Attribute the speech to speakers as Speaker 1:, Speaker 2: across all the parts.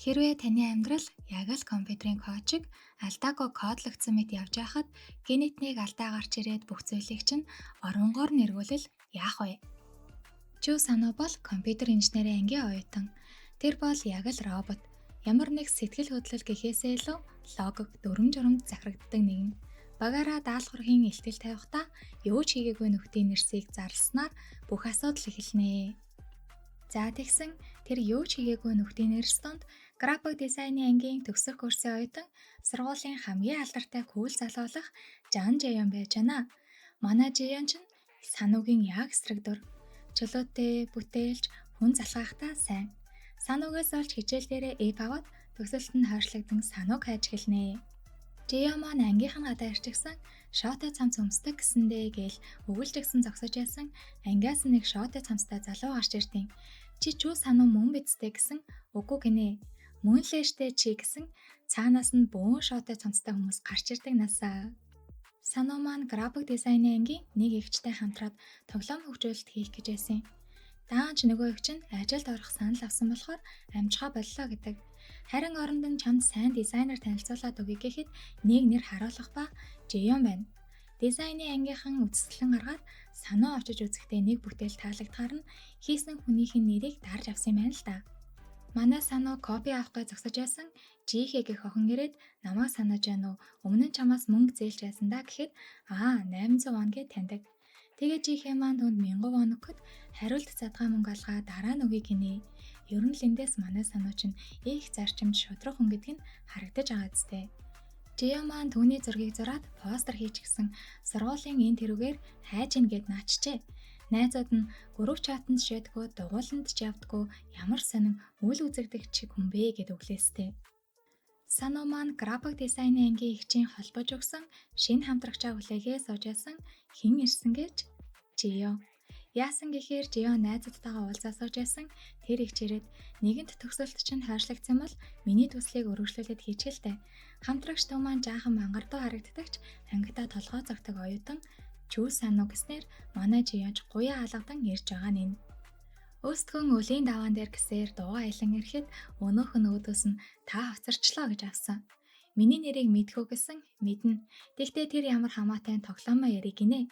Speaker 1: Хэрвээ таны амьдрал яг л компьютерийн код шиг алдаагүй кодлогдсон мэт явж байхад гэнэт нэг алдаа гарч ирээд бүх зүйлийг чинь оронгоор нь эргүүлэл яах вэ? Чүү Сануу бол компьютер инженерийн ангийн оюутан. Тэр бол яг л робот. Ямар нэг сэтгэл хөдлөл гэхээсээ илүү логик, дүрэм журамд захирагддаг нэгэн. Багаараа даалгаврын илтгэл тавихдаа юу ч хийгээгүй нөхдийн нэрсийг зарласнаар бүх асуудал эхэлнэ. За тэгсэн тэр юу ч хийгээгүй нөхдийн нэрс донд график дизайны ангийн төгсөх курсын оюутан, сургуулийн хамгийн алдартай cool залуу болох Жан Жаян байж байна. Манай Жаян ч Сануугийн яг эсрэг дүр. Чөлөөтэй, бүтээлч, хүн залхаахтаа сайн. Сануугаас олж хичээл дээрээ F аваад төгсөлт нь хойшлогдсон Санууг хайж эхэлнэ. Жиян маань ангийнх нь гадаа ирчихсэн, шоотой цамц өмсдөг гэсэндээ гээл өгүүлжигсэн зогсож байсан ангиас нэг шоотой цамцтай залуу гарч ирдیں۔ Чи чүү Сануу мөн биз дээ гэсэн, үгүй гинэ. Мөн лээ штэ чи гэсэн, цаанаас нь бөөн шоотой цамцтай хүмүүс гарч ирдэг насаа. Сануу маань график дизайны ангийн нэг эгчтэй хамтраад тоглоом хөгжүүлэлт хийх гэж байсан. Даанч нөгөө эгч нь ажилд орох санал авсан болохоор амжихаа боллоо гэдэг. Харин оронд нь чамд сайн дизайнер танилцуулаад өгье гэхэд нэг нэр харуулах ба Жион байна. Дизайны ангийнхан үзэсгэлэн гаргаад Сануу очиж үзэхдээ нэг бүтээл таалагдахаар нь хийсэн хүнийх нь нэрийг дарж авсан юм байна л да. Манай Сануу кофе авах гэж зогсож байсан Жихэ гэх охин ирээд намайг санааж байна уу? Өмнө нь чамаас мөнгө зээлж байсан да гэхэд аа, 800 вон гэж таньдаг. Тэгээ Жихэ маань түнд 1000 вон өгөхөд хариулт задгай мөнгө алгаа, дараа нь өгье гинэ. Ер нь л эндээс манай Сануу чинь их зарчимд шудраг хүн гэдг нь харагдаж байгаа зү. Жио маань түүний зургийг зураад постэр хийчихсэн, сургуулийн энэ тэрүүгээр хайж ийн гэд наачжээ. Найзууд нь group chat анд шийдгүү, дугууланд ч явдггүй, ямар сонин үл үзэгдэх чиг хүн бэ гэд өглөөстэй. Сануу маань график дизайны ангийн эгчийн холбож өгсөн шинэ хамтрагчаа хүлээгээ сууж байсан хэн ирсэн гэж Жио. Яасан гэхээр Жио найзуудтайгаа уулзаа сууж байсан тэр эгч ирээд нэгэнт төгсөлт чинь хойшлогдсон бол миний төслийг өргөжлүүлээд хийчихэл дээ. Хамтрагч төв маань жаахан мангардуу харагддаг ч ангидаа толгой зогтөг оюутан Чүү Сануу гэснээр манай Жионч гуяа алгадан ирж байгаа нь энэ. Өөсдгөн өлийн даваан дээр гэсээр дуугаа илэн ирэхэд өнөөх нь өөдөөс нь та хоцорчлоо гэж авсан. Миний нэрийг мэдхүү гэсэн, мэднэ. Тэгтээ тэр ямар хамаатай тоглоомоо яриг гинэ.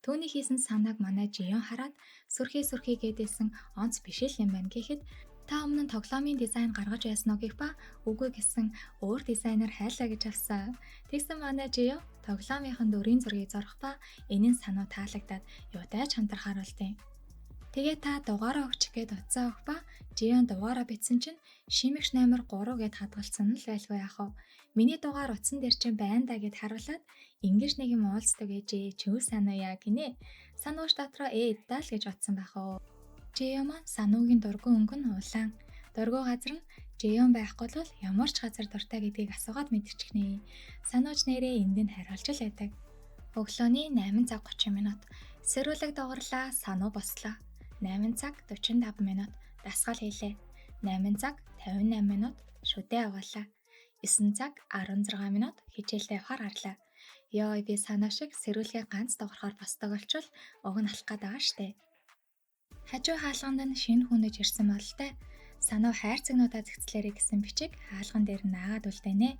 Speaker 1: Түүний хийсэн санааг манай Жион хараад сүрхий сүрхий гэдээсэн онц биш л юм байна гэхэд та өмнө нь тоглоомын дизайн гаргаж байсан уу гэх ба үгүй гэсэн, өөр дизайнер хайлаа гэж авсан. Тэгсэн манай Жио тоглоомынхон дүрийн зургийг зурах ба энэ нь Сануу таалагдаад юутай ч хамтрахаар болтیں۔ Тэгээ та дугаараа өгчих гээд утсаа өгөх ба Жион дугаараа бичсэн чинь шимэгш номер 3 гэд хадгалсан нь л байлгүй яах вэ? Миний дугаар утсан дээр чинь байна да гэд харуулад ингэж нэг юм уулздаг ээжээ, чүү Сануу яа гинэ. Санууш дотроо ээ даа л гэж бодсон байх уу. Жион маань Сануугийн дургүй өнгө нь улаан. Дургүй газар нь Жион байхгүй бол ямар ч газар дуртай гэдгийг асуугаад мэдчихнэ. Санууч нэрээ энд нь хариулж л байдаг. Өглөөний 8 цаг 30 минут. Сэрүүлэг дугарлаа, Сануу бослоо. 8 цаг 45 минут дасгал хийлээ. 8 цаг 58 минут шүдээ угаалаа. 9 цаг 16 минут хичээлдээ явахаар гарлаа. Йой, би Санаа шиг сэрүүлгээ ганц дугарахаар босдог болчвол уг нь алах гээд байгаа штэ. Хажуу хаалганд нь шинэ хүн гэж ирсэн бололтой. Сануу хайрцагнуудаа зэгцлээрэй гэсэн бичиг хаалган дээр наагаад үлдээнэ.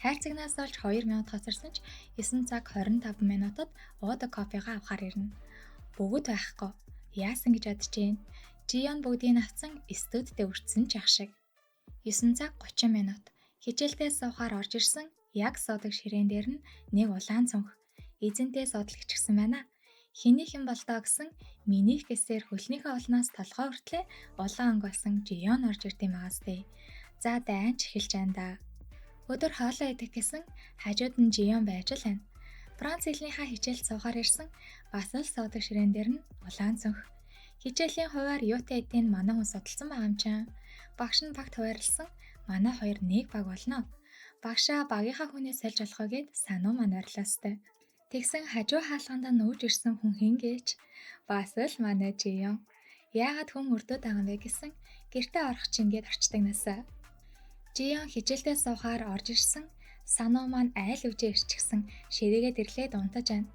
Speaker 1: Хайрцагнаас олж 2 минут хоцорсон ч 9 цаг 25 минутад уудаг кофегаа авахар ирнэ. Бүгд байхгүй. Яасан гэж бодож гин. Жион бүгдийг авцсан, студидтэй өртсөн ч ах шиг. 9 цаг 30 минут. Хичээлдээ суухаар орж ирсэн яг суудаг ширээн дээр нь нэг улаан цүнх. Эзэнтэй суудал гिचгсэн байна. Хэнийх юм бол доо гэсэн, минийх гэсээр хөлнийхөө олноос толгой хүртлээ улаан өнгө болсон Жион орж ирд юм агаас дээ. За дайнч эхэлж байна да. Өдөр хоолоо идэх гэсэн хажууд нь Жион байж л байна. Франц хэлнийхаа хичээлд суухаар ирсэн бас л суудаг ширээн дээр нь улаан цүнх. Хичээлийн хуваар юутай эдийг манай хүн судалсан байгаа юм чинь. Багш нь багт хуваарлсан, манай хоёр нэг баг болно. Багшаа багийнхаа хүнээс сольж болох уу гэд Сануу маань ойрлоостой. Тэгсэн хажуу хаалгандаа нүүж ирсэн хүн хэн гээч бас л манай Жион. Яагаад хүн өрдөөд байгаа юм бэ гэсэн, гэртээ орох чинь гээд орчдөг насаа. Жион хичээлдээ суухаар орж ирсэн Сануу маань айл үжээ ирчихсэн, ширээгээд ирлээд унтаж байна.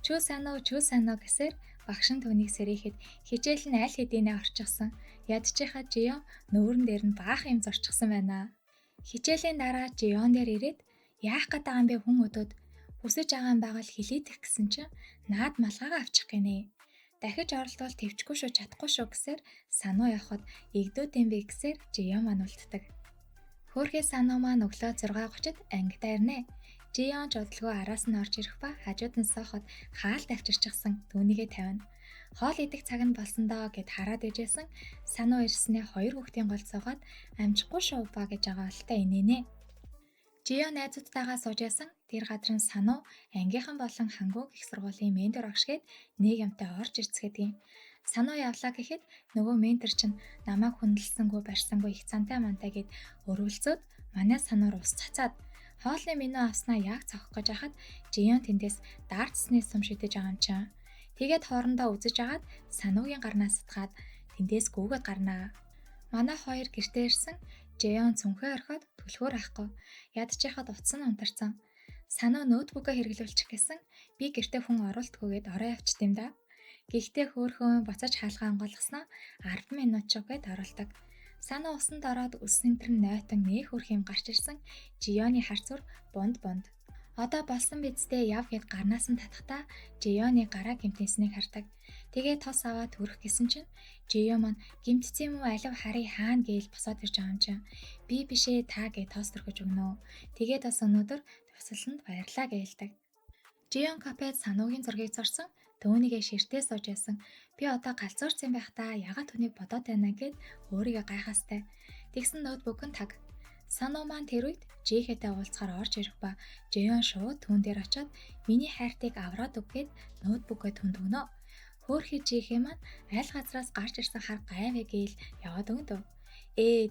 Speaker 1: Чүү Сануу, чүү Сануу гэсээр багш нь түүнийг сэрээхэд хичээл нь аль хэдийнэ орчихсон. Ядчихаа Жион нүүрэн дээр нь баахан юм зорчихсан байна. Хичээлийн дараа Жион дээр ирээд яах гээд байгаа юм бэ хүн өдөөд хүсэж байгаа юм байгаа л хилээдэх гэсэн чинь наад малгайгаа авчих гинэ. Дахиж оролдвол тэвчихгүй шүү чадахгүй шүү гэсээр Сануу явхад игдүүд юм бэ гэсээр Жион маань үлддэг. Хөөрхий Сануу маань өглөө 6:30-д ангидаа ирнэ. Жион ч удалгүй араас нь орж ирэх ба хажууд нь суухад хаалт авчирчихсан түүнийгээ тавина. Хоол идэх цаг нь болсон доо гэд хараад ижсэн Сануу ирснээ хоёр хүүхдийн гол суугаад амжихгүй шүү ба гэж байгаа олтой инээнэ. Жио найзуудтайгаа сууж ясан тэр газар нь Сануу ангийнхан болон Хангуг их сургуулийн ментор огш гээд нэг юмтай орж ирцгээдэг юм. Сануу явлаа гэхэд нөгөө ментор чинь намайг хүндэлсэнгүү барьсангүй их цантай мантай гэд өрөвлцөөд манай Сануур ус цацаад хоолны меню авснаа яг цохох гэж хахад Жион тэндээс дартсны сум шидэж байгаа юм чинь. Тэгээд хоорондоо үзэж агаад Сануугийн гарнаас сатгаад тэндээс гүгээд гарнаа. Манай хоёр гэртээ ирсэн Жион цүнхээ орхиод түлхүүр авахгүй. Ядчихад утас нь унтарсан. Сануу ноутбукаа хэрэглүүлчих гэсэн би гэртээ хүн оруулдгүйгээд ороо явчт юм да. Гэхдээ хөөхөн буцаж хаалгаа онгойлгосноо 10 минут ч үгээд оруулдаг. Сануу усанд ороод үссэн тэр нойтон нэх хөрх юм гарч ирсэн Жионы харцур бунд бунд. Одоо болсон бидтэй яв гэд гарнаас нь татахтаа Жионы гараа гимтэнснийг хардаг. Тэгээ тос аваад төрөх гэсэн чинь Жио маань гимтсэн юм уу алив харъя хаана гээл босоод ирж байгаа юм чинь. Би бишээ та гэ тос төрхөж өгнө. Тэгээ бас өнөөдөр тусалсанд баярлаа гэлдэг. Жион кафед Сануугийн зургийг зурсан. Төвөнийгээ ширтээ сууж байсан. Би одоо галзуурсан байх та ягаад түүнийг бодоод байна гэд өөрийгөө гайхаастай. Тэгсэн ноутбук нь таг. Сануу маань тэр үед Жихэтэй уулзахаар орж ирэх ба Жион шууд түүн дээр очиод миний хайртыг авраад өг гэд ноутбукээ түнд өгнө. Хөөхий Жихэ маань аль газраас гарч ирсэн хар гайвэ гээл яваад өгөн дөө.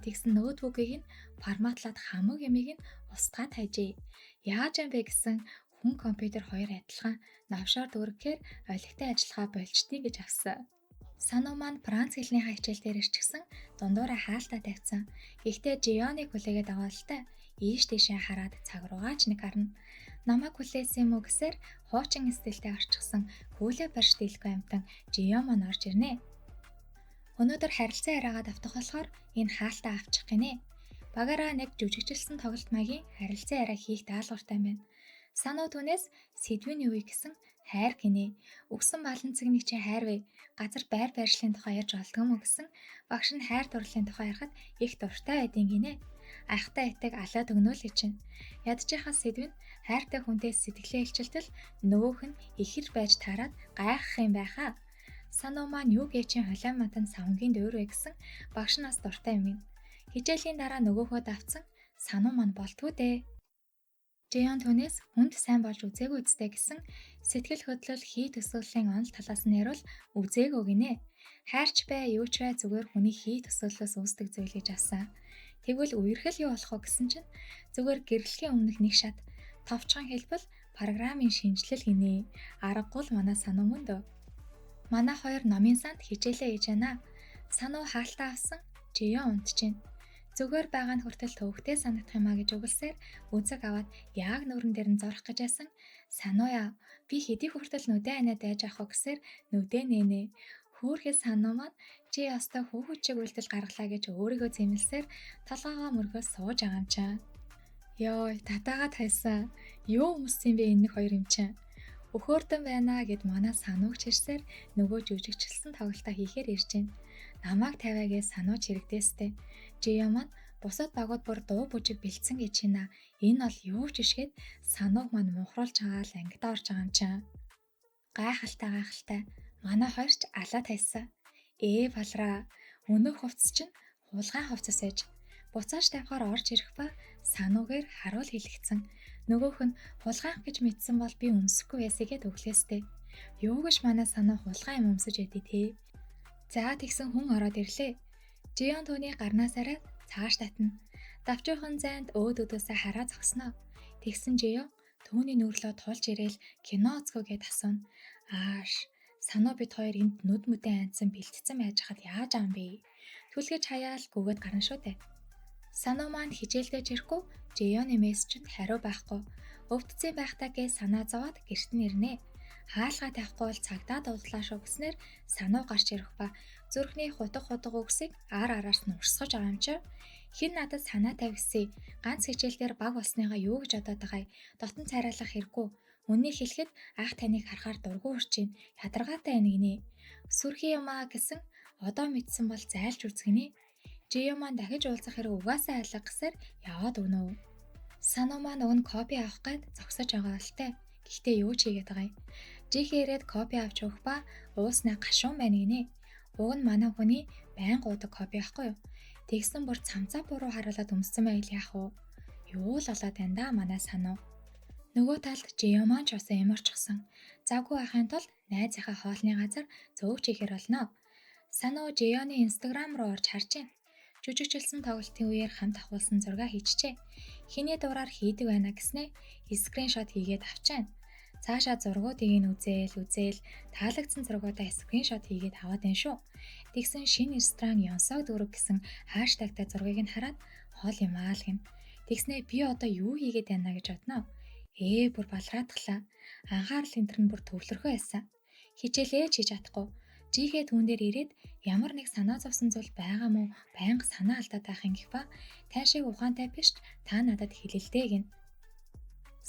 Speaker 1: Тэгсэн ноутбукийг нь форматлаад хамаг ямиг нь устгаад хайжээ. Яаж юм бэ гэсэн хүн компьютер хоёр адилхан новшоор дүүргэхээр олигтой ажиллагаа болчдгийг гэж авсан. Сануу маань Франц хэлнийхаа хичээл дээр ирчихсэн дундуураа хаалтаа тавьсан. Гэхдээ Жионыг хүлээгээд байгаа л та. Ийш тийшээ хараад цаг руугаа ч нэг харна. Намайг хүлээсэн юм уу гэсээр хуучин стилтэй орчихсон хүүлээ барьж дийлэхгүй амтан Жион маань орж ирнэ. Өнөөдөр харилцан яриагаа давтах болохоор энэ хаалтаа авчих гинэ. Багаараа нэг жүжигчилсэн тоглолт маягийн харилцан яриа хийх даалгавартай юм байна. Сануу түүнээс сэдвийн юу гэсэн хайр гинэ. Өгсөн баланцыг чи хайр вэ? Газар байр байршлын тухай ярьж болдгоо мө гэсэн багш нь хайр дурлалын тухай ярихад их дуртай байдیں гинэ. Айхтай итэг алаад өгнө л чинь. Ядчихаа сэдв нь хайртай хүнтэй сэтгэлээ илчилтэл нөгөөх нь ихэр байж таарад гайхах юм байхаа. Сануу маань юу гээ чинь хулиан матанд савнгийн дөөр вэ гэсэн багш нь бас дуртай юм. Хичээлийн дараа нөгөөхөө давцсан Сануу маань болтгоо дээ. Жион түүнээс хүнд сайн болж үзээгүй үсттэй гэсэн сэтгэл хөдлөл хий төсөөллийн онол талаас нь яривал үзээгүй гинэ. Хайрч бай, юу ч бай зүгээр хүний хий төсөөллөөс үүсдэг зүйл гэж авсан. Тэгвэл үерхэл юу болох вэ гэсэн чинь зүгээр гэрлэхийн өмнөх нэг шат товчхон хэлбэл программын шинжилэл гинэ. Аргагүй л манай Сануу мөн дөө. Манай хоёр номын санд хичээлээ хийж байна. Сануу хаалтаа авсан, Жион унтжээ. Зүгээр байгаа нь хүртэл төвөгтэй санагдах юмаа гэж өгүүлсээр үзэг аваад яг нүрэн дээр нь зорох гэж байсан. Санууя би хэдий хүртэл нүдэ анаа дайж авах вэ гэсээр нүдэ нэнэ. Хөөхөө Сануу маань чи ястай хүүхэд чиг үйлдэл гаргалаа гэж өөрийгөө зэмлсээр толгоогоо мөргөө сууж байгаа юм чаа. Йой, татаагаа тайсан. Юу өмссөн бэ энэ хоёр юм чинь? Өхөөрдөн байна гэд манай Санууг чирсээр нөгөө жүжигчилсэн тоглолтоо хийхээр ирж байна. Намайг тавиа гэж Сануу чирэгдээстэй. Жио маань бусад багууд бүр дуу бүжиг бэлдсэн гэж байна. Энэ бол юу ч ишгээд Санууг маань мунхруулж байгаа л ангидаа орж байгаа юм чинь. Гайхалтай гайхалтай. Манай хоёр ч алаа тайсан. Балраа. Өнөөх хувцас чинь хулгайн хувцас ээж. Буцааж тавихаар орж ирэх ба Сануугаар харуул хэлэгцэн. Нөгөөх нь хулгайх гэж мэдсэн бол би өмсөхгүй байсагээд өглөөстэй. Юу гэж манай Сануу хулгай юм өмсөж байдий те. За тэгсэн хүн ороод ирлээ. Жион түүний гарнаас арай цааш татна. Давчуухан зайд өөд өдөөсөө хараа зогсноо. Тэгсэн Жион түүний нүүрлөө тулж ирээл кино үзгөө гэд асууна. Ааш Сануу бид хоёр энд нүд мүдэн айнцсан бэлтцсэн байж хад яаж аам бэ? Түлхэж хаяал гүгээд гарна шүү дээ. Сануу маань хичээлдээ чирэхгүй Жионы мессежинд хариу байхгүй. Өвдсөн байхдаа гэж санаа зовоод гэрт нь ирнэ. Хаалгаа тавихгүй бол цагдаа дуудлаа шүү гэснээр Сануу гарч ирэх ба зүрхний хутга хутга үгсийг ар араас нь урсгаж байгаа юм чи. Хэн надад санаа тавьгсэй. Ганц хичээл дээр баг болсныгаа юу гэж бодоод байгаа юм? Дотн цайраалах хэрэггүй. Үннийг хэлэхэд ах таныг харахаар дургүй урч байна. Ядаргаатай байна гинэ. Сүрхий юм аа гэсэн одоо мэдсэн бол зайлж үзгэнэ. Жиё маань дахиж уулзах хэрэг угаасаа алга гэсээр яваад өгнө үү? Сануу маань уг нь кофе авах гээд зогсож байгаа болтой. Гэхдээ юу ч хийгээд байгаа юм. Жихээ ирээд кофе авч өгөх ба ууснаа гашуун байна гинэ. Уг нь манай хүний байнга уудаг кофе байхгүй юу? Тэгсэн бүр цамцаа буруу харуулад өмссөн байл яах вэ? Юу л болоод байна да манай Сануу. Нөгөө талд Жиё маань ч бас ямарчсан. Завгүй байхын тулд найзынхаа хоолны газар зөөгч хийхээр болно. Сануу Жионы Instagram руу орж харж байна. Жүжигчилсэн тоглолтын үеэр хамт авахулсан зураг хийчихжээ. Хэний дураар хийдэг байна гэснээ screenshot хийгээд авчаана. Цаашаа зургуудыг нь үзээл үзээл таалагдсан зургуудаа screenshot хийгээд аваад байна шүү. Тэгсэн шинэ ресторан Ёнсог дүүрэг гэсэн hashtag тай зургийг нь хараад хоол юм аа л гин. Тэгснээ би одоо юу хийгээд байна гэж бодно. Бүр балраадглаа. Анхаарал энэ төр нь бүр төвлөрхөө байсан. Хичээлээ ч хийж чадахгүй. Жихээ түүн дээр ирээд ямар нэг санаа зовсон зүйл байгаа мó байнга санаа алдаад байх юм гэх ба тань шиг ухаантай биш та надад хэлэлдэ гин.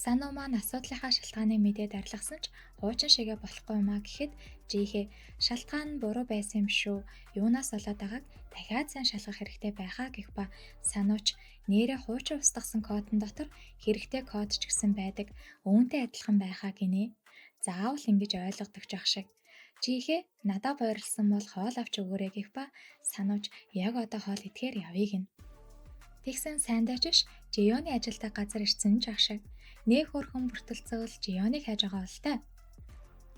Speaker 1: Сануу маань асуудлынхаа шалтгааныг мэдээд арилгасан ч хуучин шигээ болохгүй юм а гэхэд Жихээ шалтгаан нь буруу байсан юм шүү. Юунаас болоод байгааг дахиад сайн шалгах хэрэгтэй байхаа гэх ба Санууч нэрээ хуучин устгасан кодон дотор хэрэгтэй код ч гэсэн байдаг. Үүнтэй адилхан байхаа гинэ. Заавал ингэж ойлгодог ч ах шиг. Жихээ надаа бойрлсон бол хоол авч өгөөрэй гэх ба Санууч яг одоо хоол идэхээр явъя гин. Тэгсэн сайндаа ч биш Жионы ажилдаг газар ирсэн ч ах шиг. Нэг хөрхөн бүртэлцөөл Жионыг хайж байгаа бол та.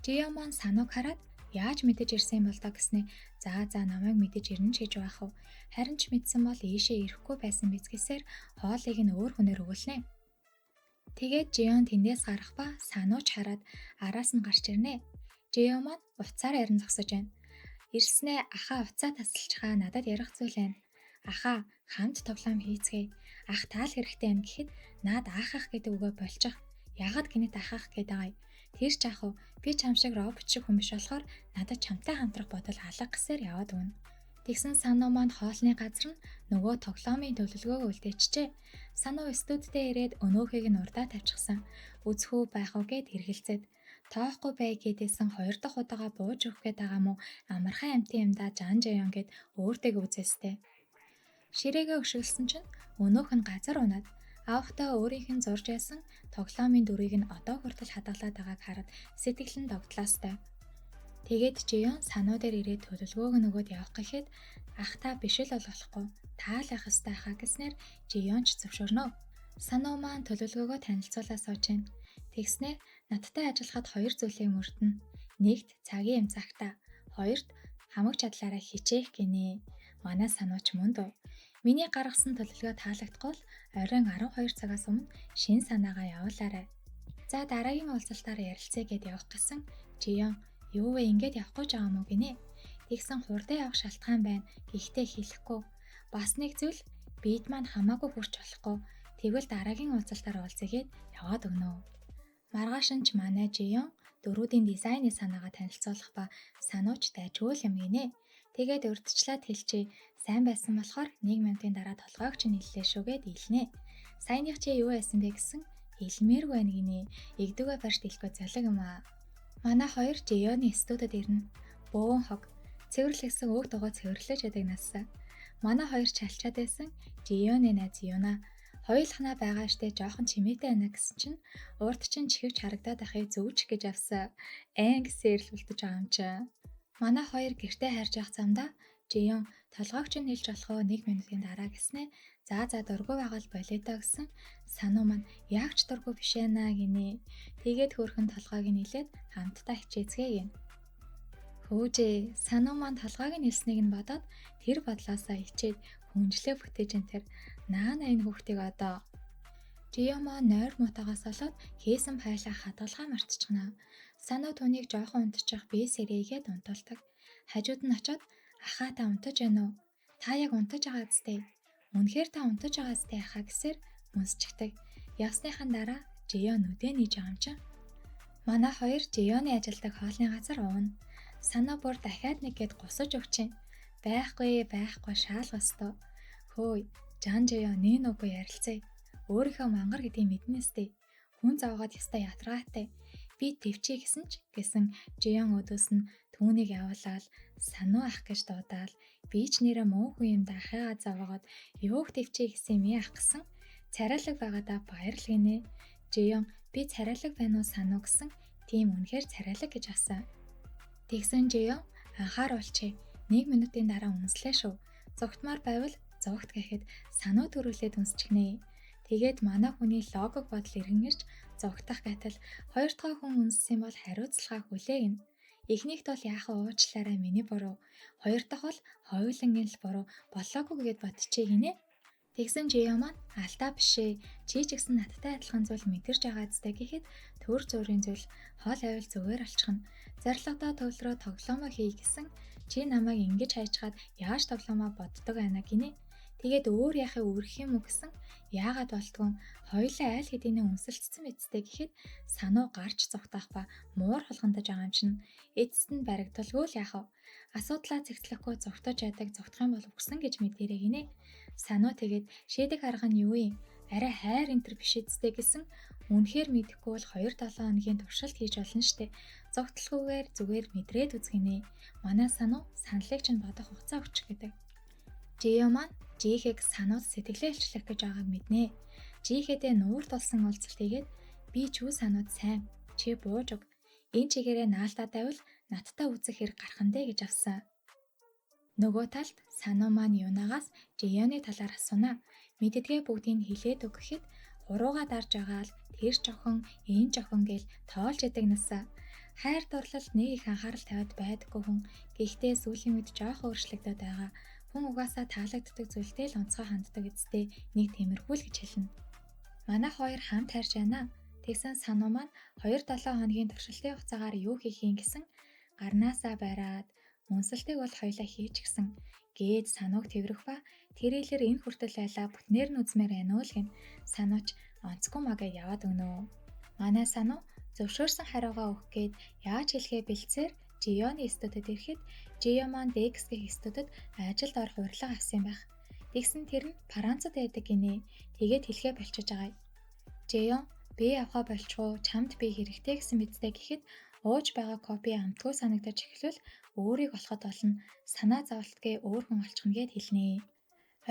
Speaker 1: Жио маань Санууг хараад яаж мэдэж ирсэн юм бол доо гэснээ за намайг мэдэж ирнэ ч гэж байх уу. Харин ч мэдсэн бол ийшээ ирэхгүй байсан биз гэсээр хоолыг нь өөр хүнээр өгүүлнэ. Тэгээд Жион тэндээс гарах ба Санууч хараад араас нь гарч ирнэ. Жио маань утсаар ярин зогсож байна. Ирснээ ахаа утсаа тасалчихаа надад ярих зүйл байна. Ахаа хамт тоглоом хийцгээе. Ах таал хэрэгтэй юм гэхэд наад аах ах гэдэг үгээ болчих. Яагаад гинэт ах ах гэдэг байгаа юм. Тэр ч ах уу би чам шиг робот шиг хүн биш болохоор надад чамтай хамтрах бодол алга гэсээр яваад өгнө. Тэгсэн Сануу маань хоолны газар нь нөгөө тоглоомын төлөвлөгөөгөө үлдээчихжээ. Сануу студидээ ирээд өнөөхийг нь урдаа тавьчихсан. Үзэх үү байх уу гэд хэргэлцээд тоохгүй бай гэдээсэн хоёр дахь удаага бууж өгөх гээд байгаа мó амархан амтын юмдаа жан жаян гэд өөртөө үзээстэй. Ширээгээ өшөглсөн чинь өнөөх нь газар унаад авахтаа өөрийнх нь зурж байсан тоглоомын дүрийг нь одоо хүртэл хадгалаад байгааг хараад сэтгэл нь догтлоостой. Тэгээд Жион Сануу дээр ирээд төлөвлөгөөг нөгөөд явах гэхэд ах та биш л болохгүй таал явах ёстой хаа гэснээр Жион ч зөвшөөрнө. Сануу маань төлөвлөгөөгөө танилцуулаа сууж байна. Тэгснээр надтай ажиллахад хоёр зүйлийг мөрдөнө. Нэгт цагийн юм цагтаа, хоёрт хамаг чадлаараа хичээх гинэ. Манай Санууч мөн дөө. Миний гаргасан төлөвлөгөө таалагдахгүй л оройн 12 цагаас өмнө шин санаагаа явуулаарай. За дараагийн уулзалтаар ярилцъя гэд явах гэсэн Жион юу вэ ингэж явахгүй ч байгаа мó гинэ. Тэгсэн хурдан явах шалтгаан байна. Гэхдээ хэлэхгүй. Бас нэг зүйл бид маань хамаагүй хүрч болохгүй. Тэгвэл дараагийн уулзалтаар уулзъя гэд яваад өгнө. Маргааш нь ч манай Жион дөрүүдийн дизайны санаагаа танилцуулах ба Санууч дайжгүй юм гинэ. Тэгээд урдчлаад хэлчихье. Сайн байсан болохоор 1 минутын дараа толгойг чинь хэллээ шүү гэд илнэ. Саяных чи юу байсан бэ гэсэн хэлмээргүй байна гинэ. Игдүгэ барьж дэлгүй золиг юм аа. Манай хоёр Жионы студид ирнэ. Бөөн хог. Цэвэрлэгсэн өг дугуй цэвэрлэж ядаг насаа. Манай хоёр чалчаад байсан Жионы найз Юна хоёулахнаа байгаа штэ жоохон чимээтэй байна гэсэн чинь урд чинь чихвч харагдаад ахыг зөвч гэж авсан. Эн гэсэн эрэл үлдэж байгаа юм чинь. Манай хоёр гэртээ харж явах замдаа Жион толгойг чинь нийлж болох уу 1 минутын дараа гэснээ. За дургүй байгаа л болио доо гэсэн Сануу маань яг ч дургүй биш ээ гинэ. Тэгээд хөөрхөн толгойг нь нийлээд хамтдаа хичээцгээе гин. Хөөжээ Сануу маань толгойг нь нийлснийг нь бодоод тэр бодлоосоо ичээд хүнжлээ бүтээж энэ тэр наана энэ хүүхдийг одоо Жион маань нойр муутаагаас болоод хийсэн файлаа хадгалгаа мартчихна. Сануу түүнийг жоохон унтчих би сэрээгээд унтуулдаг. Хажууд нь очиод ахаа та унтаж байна уу? Та яг унтаж байгаа зү? Үнэхээр та унтаж байгаа зү ахаа гэсээр үнсчихдэг. Явсныхан дараа Жион нүдээ нээж байгаа юм чинь. Манай хоёр Жионы ажилдаг хоолны газар уuna. Санаа бүр дахиад нэг гээд гусаж өгч. Байхгүй шаалгастой. Хөөе, Жан Жио нэг нүггүй ярилцъя. Өөрийнхөө мангар гэдгийг мэднэ сте. Хүн зовоогоод ёстой ятаргаатай. Би төвчээ гэсэн ч гэсэн Жион өдөөс нь түүнийг явуулаад сануу ах гэж дуудаал би ч нэрээ муу хүн юм да ахыгаа зовоогоод юуг төвчээ гэсэн юм яах гэсэн царайлаг байгаадаа баярлал гинэ. Жион би царайлаг байна уу сануу гэсэн тийм үнэхээр царайлаг гэж асан. Тэгсэн Жион анхааруулчээ. 1 минутын дараа үнслээ шүү. Зугтмаар байвал зугт гэхэд сануу төрүүлээд үнсчихнэ. Тэгээд манай хүний логик бодол эргэн ирж зугтах гайтал хоёр дахь хүн үнссэн бол хариуцлага хүлээгнэ. Эхнийхт бол яахан уучлаарай миний буруу. Хоёр дахь бол хоёулангийн л буруу болоогүй гэд бодчихъя гинэ. Тэгсэн Жио маань алдаа бишээ. Чи ч гэсэн надтай адилхан зүйл мэдэрч байгаа зү гэхэд төр зүрийн зүйл хол авил зүгээр олчихно. Зорилгодоо төвлөрөө тоглоомоо хий гэсэн чи намайг ингэж хайчхад яаж тоглоомоо боддог байна гинэ. Тэгээд өөр яхаа үргэх юм уу гэсэн яагаад болтгон хоёулаа айл хэдийнэ үнсэлцсэн мэдтэй гэхэд сануу гарч зугтаах ба муур хулгандаж байгаа юм чинь эцэст нь баригдалгүй л яах вэ? Асуудлаа цэгцлэхгүй зугтаж яадаг зугтах юм бол үгсэн гэж мэдэрэй гинэ. Сануу тэгээд шийдэх арга нь юу юм? Арай хайр энтер биш үсттэй гэсэн үнэхээр мэдэхгүй бол 2-7 хоногийн туршилт хийж болно штэ. Зугталгүйгээр зүгээр мэдрээд үзгинэ. Манай сануу саналыг чинь бодох хугацаа өгчих гэдэг. Жио маань Жихээг санууд сэтгэлээ илчлэх гэж байгааг мэднэ. Жихэдээ нуур тулсан уулзалт хийгээд би чүү санууд сайн чи бууж өг. Энэ чигээрээ наалтаа тавил надтай үзэх хэрэг гарах нь дээ гэж авсан. Нөгөө талд сануу маань Юнагаас Жионы талаар асууна. Мэддгээ бүгдийг хилээд өг гэхэд хурууга дарж байгаа л тэр жохон энэ жохон гэл тоолж идэг насаа. Хайр дурлалд нэг их анхаарал тавиад байдаггүй хүн. Гэхдээ сүүлийн үед жоохон өөрчлөгдөд байгаа. Хүн угаасаа таалагддаг зүйлтэй л онцгой ханддаг эцтэй нэг тиймэрхүү л гэж хэлнэ. Манай хоёр хамт хайрж байна. Тэгсэн сануу маань 2-7 хоногийн туршилтын хугацаагаар юу хийх юм гэсэн гарнаасаа бариад үнсэлтийг бол хоёлаа хийчихсэн. Гээд санууг тэрвэрх ба тэрэлэр энэ хүртэл байлаа бүтнээр нь үзмээр байна уу л гин. Санууч онцгүй мага яваад өгнө. Манай сануу зөвшөөрсөн хариугаа өгөх гээд яаж хэлэхээ бэлцээр Жионы студид ирэхэд Жио маань Декс гэх студид ажилд орох урилга авсан юм байх. Тэгсэн тэр нь Францад байдаг гинэ. Тэгээд хэлхээ болчихож байгаа. Жион би явхаа болчихоо чамд би хэрэгтэй гэсэн мэдтэй гэхэд ууж байгаа кофе амтгүй санагдаж эхлвэл өөрийг олоход болно. Санаа зовлтгээ өөр хүн олчихно гэд хэлнэ.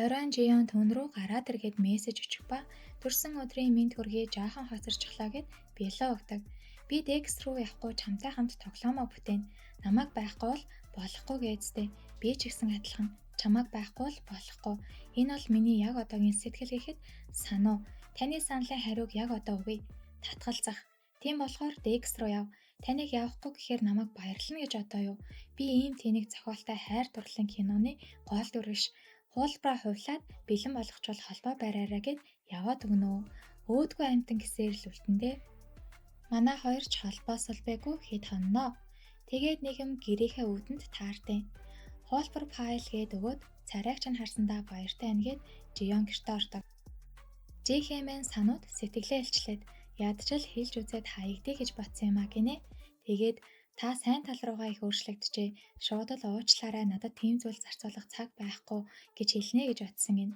Speaker 1: Оройн Жион түн рүү гараад иргээд мессеж өчөх ба төрсөн өдрийн мэнд хүргэе жаахан хоцорчихлоо гэд бэлээ өгдөг. Би Декс рүү явахгүй чамтай хамт тоглоомоо бүтээн. Намайг байхгүй бол болохгүй гэдтэй. Би ч гэсэн адилхан чамайг байхгүй бол болохгүй. Энэ бол миний яг одоогийн сэтгэл гэхэд сануу. Таны саналын хариуг яг одоо өгье. Татгалзах. Тийм болохоор Декс рүү яв. Таныг явахгүй гэхээр намайг баярлана гэж одоо юу? Би ийм тэнэг зохиолтой хайр дурлалын киноны гол дүр биш. Хуулбараа хувлаад бэлэн болгочвол холбоо бариараа гэд яваад өгнө. Өөдгөө амтан гэсээр л үлдэндээ. Манай хоёр ч холбоосолбайгүй хэд хонноо. Тэгээд нэг юм гэрийнхээ үүдэнд таартیں۔ Хуулбар файл гээд өгөөд царайг чинь харсандаа баяртай байна гэд Жион гэртээ ордог. Жихэмэн санууд сэтгэлээ илчлээд ядчил хэлж үзээд хаягдъя гэж бодсон юм а гинэ. Тэгээд та сайн тал руугаа их өөрчлөгдөжээ. Шууд л уучлаарай надад тийм зүйл зарцуулах цаг байхгүй гэж хэлнэ гэж бодсон гин.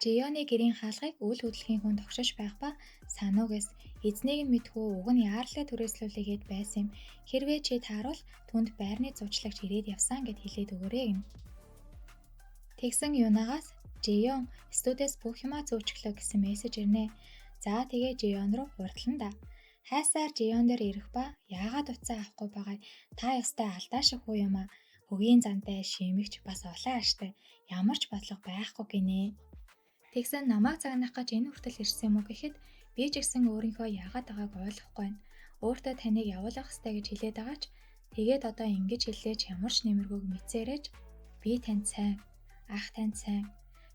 Speaker 1: Жионы гэрийн хаалгыг үл хөдлөхийн хүн тогшиж байх ба сануугээс эзнийг нь мэдхүү уг нь яарлаа түрээслүүлээгээд байсан юм. Хэрвээ чи тааруул түнд байрны зуучлагч ирээд явсан гэд хэлээд өгөөрэй гэнэ. Тэгсэн Юнагаас Жион студиэс бүх юмаа зөөчглөө гэсэн мессеж ирнэ. За тэгээ Жион руу хурдлан да. Хайсаар Жион дээр ирэх ба яагаад утсаа авахгүй байгааг та ёстой алдаа шиг хүү юм а. Хөгийн зантай шимэгч бас улаан аштай ямар ч бодлого байхгүй гинэ. Тэгсэн намайг загнах гэж энэ хүртэл ирсэн юм уу гэхэд би ч гэсэн өөрийнхөө яагаад байгааг ойлгохгүй байна. Өөртөө таныг явуулах ёстой гэж хэлээд байгаа ч тэгээд одоо ингэж хэллээч ямар ч нэмэргүйг мэдсээрэж би танд сайн, ах танд сайн.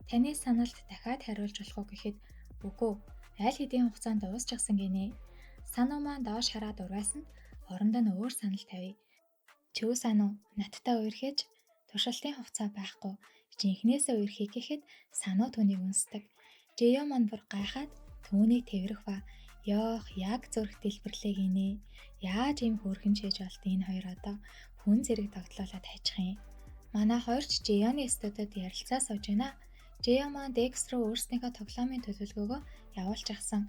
Speaker 1: Таны саналд дахиад хариулж болох уу гэхэд үгүй аль хэдийн хугацаанд дуусчихсан гинэ. Сануу маань доош хараад урайсанд орондоо нь өөр санал тавья. Чүү сануу надтай үерхэж туршилтын хугацаа байхгүй. Жинхнээсээ үерхий гэхэд сануу түүнийг үнсдэг. Жио маань бүр гайхаад түүнийг тэрвэрх ба ёох яг зүрх дэлбэрлээ гинэ. Яаж ийм хөөрхөн чийж болт энэ хоёр одоо хүн зэрэг тогтлоолоод хайчих юм. Манай хоёр ч Жионы студид ярилцаа сууж байна. Жио маань Dex руу өөрснийхөө тоглоомын төлөвлөгөөгөө явуулчихсан.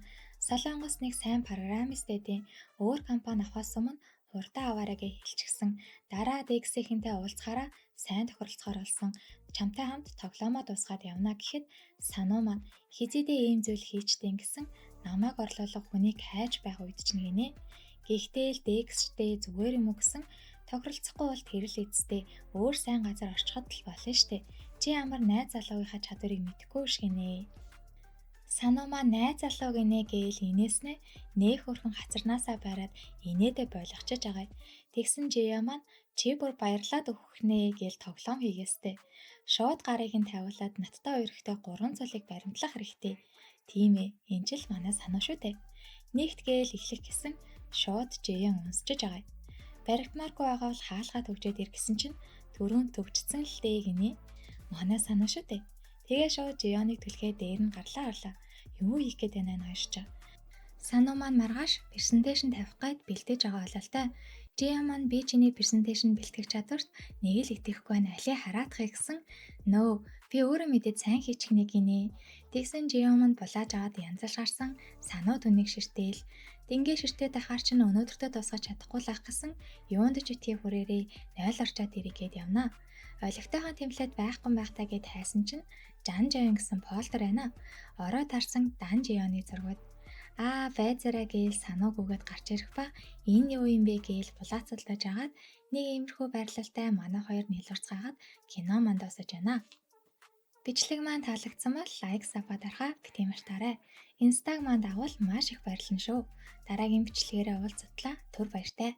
Speaker 1: Солонгос нэг сайн программист эдийн өөр компани авахаас өмнө хурдан аваарай гэж хэлчихсэн. Дараа Dex-ийнхэнтэй уулзахаараа сайн тохиролцохоор болсон. Чамтай хамт тоглоомоо дуусгаад явна гэхэд Сануу маань хэзээдээ ийм зүйл хийчдیں гэсэн намайг орлуулах хүнийг хайж байх үед чинь гинэ. Гэхдээ л Dex-тэй зүгээр юм уу гэсэн тохиролцохгүй бол тэр л эцэстээ өөр сайн газар орчиход л болно штэ. Чи ямар найз залуугийнхаа чадварыг мэдэхгүй ш гинэ. Сануу маань найз залуу гинэ гээл инээснээ нээ хөөрхөн хацарнаасаа байраад инээдээ болгочиж байгаа. Тэгсэн Жио маань чи бүр баярлаад өгөх нэ гээл тоглоом хийгээстэй. Шууд гарыг нь тавиулаад надтай үерхтэй 3 зүйлийг баримтлах хэрэгтэй. Тийм ээ, энэ ч л манай Сануу шүү дээ. Нэгт гээл эхлэх гэсэн шууд Жио үнсчиж байгаа. Баригдмааргүй байгаа бол хаалгаа төгжээд ир гэсэн чинь түрүүн төгжсөн л дээ гинэ. Манай Сануу шүү дээ. Тэгээ шууд Жионыг түлхээ дээр нь гарлаа орлоо. Юу хийх гээд байна энэ хоёр ч. Сануу маань маргааш presentation тавих гээд бэлдэж байгаа бололтой. Жио маань би чиний presentation бэлтгэх чадварт нэг л итгэхгүй байна. Алийг хараадахыг гэсэн. Нөө би өөрөө мэдээд сайн хийчих нэ гинэ. Тэгсэн Жио маань булааж аваад янзалж гарсан. Сануу түүнийг ширтээл. Дингээ ширтээд байхаар чинь өнөөдөртөө дуусгаж чадахгүй л ах гэсэн. Юунд ч битгий хүрээрээ 0 орчоод ирээгээд явна. Олигтойхон template байхгүй байхтаа гэд хайсан чинь Жан Жион гэсэн folder байна. Орой тарсан Дан Жионы зургууд. Аа, байзаараа гээл Сануу гүгээд гарч ирэх ба энэ юу юм бэ гээл булаацалдаж агаад нэг иймэрхүү байрлалтай манай хоёр нэлурцгаагаад кино манд дуусаж байна. Бичлэг маань таалагдсан бол like, sub дарахаа битгий мартаарай. Инстаг маань дагавал маш их баярлана шүү. Дараагийн бичлэгээрээ уулзтлаа. Түр баяртай.